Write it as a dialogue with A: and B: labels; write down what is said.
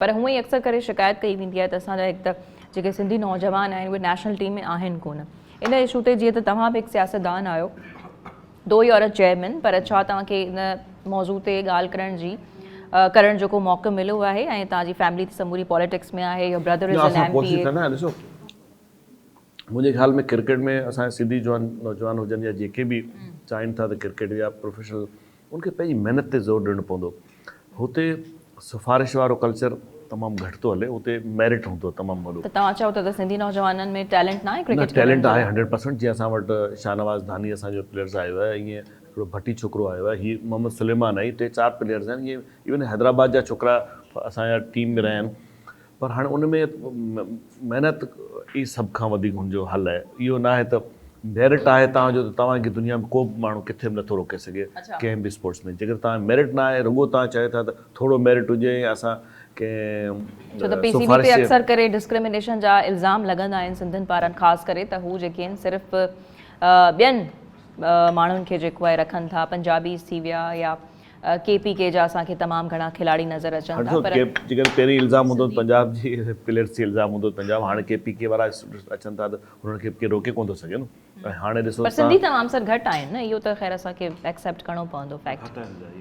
A: پر هونئن ئي اڪثر ڪري شڪايت ڪئي ويندي آهي ته اسان جا هڪ ته جيڪي سنڌي نوجوان آهن اهي نيشنل ٽيم ۾ آهن ڪونه. ان اشو تي جيئن ته توهان به هڪ سياستدان آهيو دو يو آر ا چيئرمين پر ڇا توهان کي ان موضوع تي ڳالهه ڪرڻ جي ڪرڻ جو ڪو موقعو مليو آهي ۽ توهان جي فيملي ته سموري پاليٽڪس ۾ آهي your brother is an M P اي.
B: ڏسو منهنجي خيال ۾ ڪرڪيٽ ۾ اسان جا سنڌي جوان نوجوان هجن يا جيڪي به چاهين ٿا ته ڪرڪيٽ يا پروفيشنل ان کي پنهنجي محنت تي زور ڏيڻو پوندو. هتي سفارش وارو ڪلچر تمام گهٽ ٿو هلي، هتي ميرٽ هوندو آهي تمام وڏو.
A: ته توهان چئو ٿا ته سنڌي نوجوانن ۾ ٽيلنٽ ناهي
B: ڪرڪيٽ
A: کيڏڻ
B: نه ٽيلنٽ
A: جو؟
B: آهي هنڊريڊ پرسنٽ جيئن اسان وٽ شاهنواز ڌاني اسان جو پليئرز آيو آهي ائين هڪڙو ڀٽي ڇوڪرو آيو آهي هي محمد سليمان آهي ٽي چار پليئرز آهن ائين ايون حيدرآباد جا ڇوڪرا اسان جا ٽيم ۾ رهيا آهن پر هاڻي ان ۾ محنت ئي سڀ کان وڌيڪ هن جو حل آهي. اهو ناهي ته ميرٽ آهي توهان جو ته توهان کي دنيا ۾ ڪو به ماڻهو ڪٿي به نٿو روڪي سگهي ڪنهن به اسپورٽس ۾ جيڪڏهن توهان جو ميرٽ نه آهي رڳو توهان چاهيو ٿا ته ٿورو ميرٽ هجي يا اسان ڪنهن
A: ڇو ته پي سي بي تي اڪثر ڪري ڊسڪرمينيشن جا الزام لڳندا آهن سنڌين پاران خاص ڪري ته هو جيڪي آهن صرف ٻين ماڻهن کي جيڪو آهي رکن ٿا پنجابيز ٿي ويا يا ڪي پي ڪي جا اسان کي تمام گهڻا کلاڙي نظر اچن ٿا پر.
B: جيڪڏهن پهرين الزام هوندو ته پنجاب جي پليئرز تي الزام هوندو پنجاب هاڻي ڪي پي ڪي وارا اچن ٿا ته انهن کي ڪير روڪي ڪونه ٿو سگهي نه ۽ هاڻي ڏسو
A: پر سنڌي تمام سر گهٽ آهن نه اهو ته خير اسان کي ايڪسيپٽ ڪرڻو پوندو فيڪٽ.